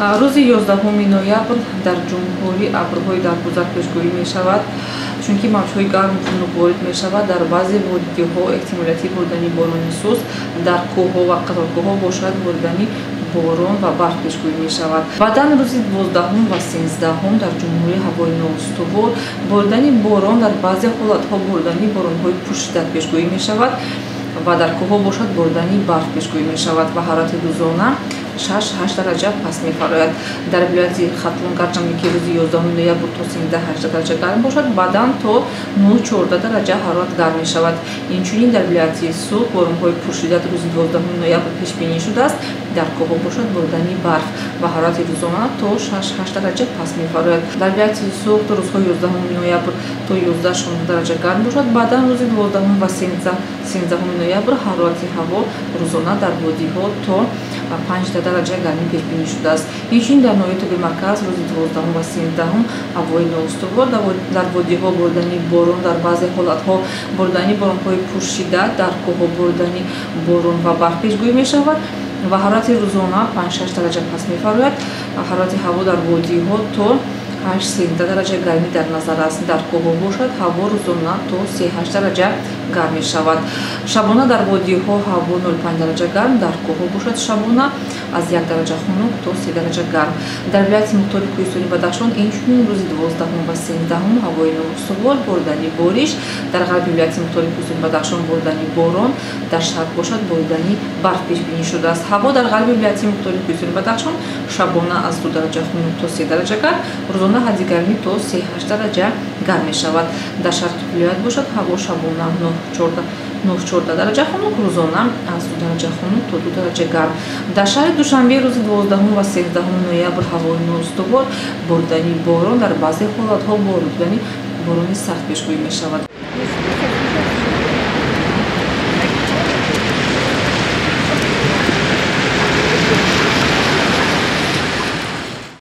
Рӯзи 11 ноябр дар ҷумҳурӣ абрҳои даргузар пешгӯӣ мешавад, чунки мавҷҳои гарму хунук ворид мешавад. Дар баъзе водиҳо эҳтимолияти боридани борони суст, дар кӯҳҳо ва қаторкӯҳҳо бошад боридани борон ва барф пешгӯӣ мешавад. Баъдан рӯзи 12 ва 13 дар ҷумҳурӣ ҳавои ноустувор, боридани борон, дар баъзе ҳолатҳо боридани боронҳои пуршиддат пешгӯӣ мешавад ва дар кӯҳҳо бошад боридани барф пешгӯӣ мешавад ва ҳарорати рӯзона 6-8 дараҷа паст мефарояд. Дар вилояти Хатлон гарчанде ки рӯзи 11 ноябр то 17-18 дараҷа гарм бошад, баъдан то 9-14 дараҷа ҳарорат гарм мешавад. Инчунин дар вилояти Суғд боронҳои пуршиддат рӯзи 12 ноябр пешбинӣ шудааст, дар кӯҳҳо бошад боридани барф ва ҳарорати рӯзона то 6-8 дараҷа паст мефарояд. Дар вилояти Суғд рӯзҳои 11 ноябр то 11-16 дараҷа гарм бошад, баъдан рӯзи 12 ва 13 ноябр ҳарорати ҳаво рӯзона дар водиҳо то 5 дараҷа гармӣ пешбинӣ шудааст. Инчунин дар ноҳияи тобеи марказ рӯзи 12 ва 13 ҳавои ноустувор, дар водиҳо боридани борон, дар баъзе ҳолатҳо боридани боронҳои пуршиддат, дар кӯҳҳо боридани борон ва барф пешгӯӣ мешавад ва ҳарорати рӯзона 5-6 дараҷа паст мефарояд. Ҳарорати ҳаво дар водиҳо то 8-13 дараҷа гармӣ дар назар аст. Дар кӯҳҳо бошад ҳаво рӯзона то 3-8 дараҷа гарм мешавад. Шабона дар водиҳо ҳаво 0,5 дараҷа гарм, дар кӯҳҳо бошад шабона аз 1 дараҷа хунук то 3 дараҷа гарм. Дар вилояти Мухтори Кӯҳистони Бадахшон инчунин рӯзи 12 ва 13 ҳавои ноустувор, боридани бориш, дар ғарби вилояти Мухтори Кӯҳистони Бадахшон боридани борон, дар шарқ бошад боридани барф пешбинӣ шудааст. Ҳаво дар ғарби вилояти Мухтори Кӯҳистони Бадахшон шабона аз 2 дараҷа хунук то 3 дараҷа гарм, рӯзона ҳадди гармӣ то 3-8 дараҷа гарм мешавад. Дар шарқи вилоят бошад ҳаво шабона 9-14 дараҷа хунук, рӯзона аз 2 дараҷа хунук то 2 дараҷа гарм. Дар шаҳри Душанбе рӯзи 12 ва 13 ноябр ҳавои ноустувор, боридани борон, дар баъзе ҳолатҳо боридани борони сахт пешгӯӣ мешавад.